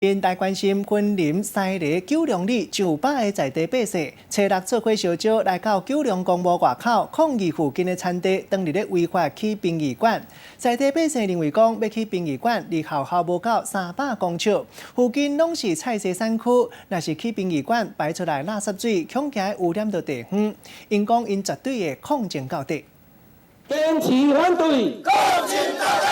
邊來關心雲林西螺九龍里上百个在地百姓，初六做伙相招來到九龍公墓外口抗議附近的田地，當佇咧違法起殯儀館。在地百姓認為講，欲起殯儀館離學校無夠300公尺，附近攏是菜蔬產區，若是起殯儀館排出來垃圾水，恐驚污染著地方。𪜶講𪜶絕對會抗爭到底。堅持反對，抗爭到底。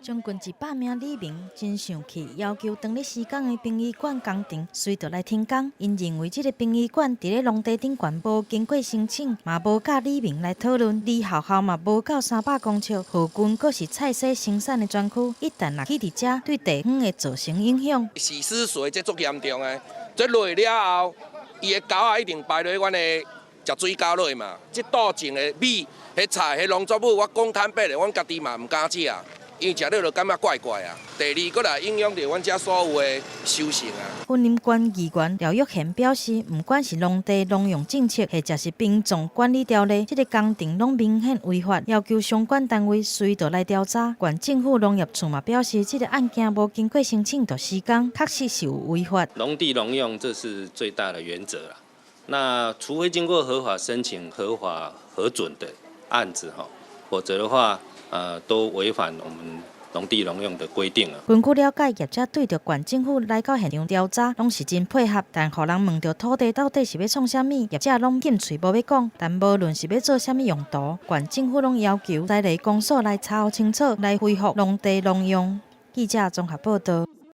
將近100名里民真生氣，要求當咧施工的殯儀館工程隨著來停工。𪜶認為這个殯儀館佇咧農地頂懸無經過申請，嘛無佮里民來討論，離學校嘛無夠300公尺，附近閣是菜蔬生產的專區，一旦若起佇遮，對地方會造成影響。是死水這足嚴重的，這落了後，伊的溝仔一定排落阮的食水溝落嘛。這倒種的米、彼菜、彼農作物，我講坦白的，阮家己嘛毋敢食。因為食了就感覺怪怪啊。第二，閣來影響著阮遮所有的收成啊。雲林縣議員廖玉賢表示，毋管是農地農用政策，或者是殯葬管理條例，這个工程攏明顯違法，要求相關單位隨著來調查。縣政府農業處嘛表示，這个案件無經過申請就施工，確實是有違法。農地農用，這是最大的原則啦。那除非經過合法申請、合法核准的案子，哈，否則的話，都違反我們農地農用的規定啊。根據了解，業者對著縣政府來到現場調查，攏是真配合，但予人問著土地到底是欲創啥物，業者攏禁喙無欲講。但無論是欲做啥物用途，縣政府攏要求西螺公所來查清楚，來恢復農地農用。記者綜合報道。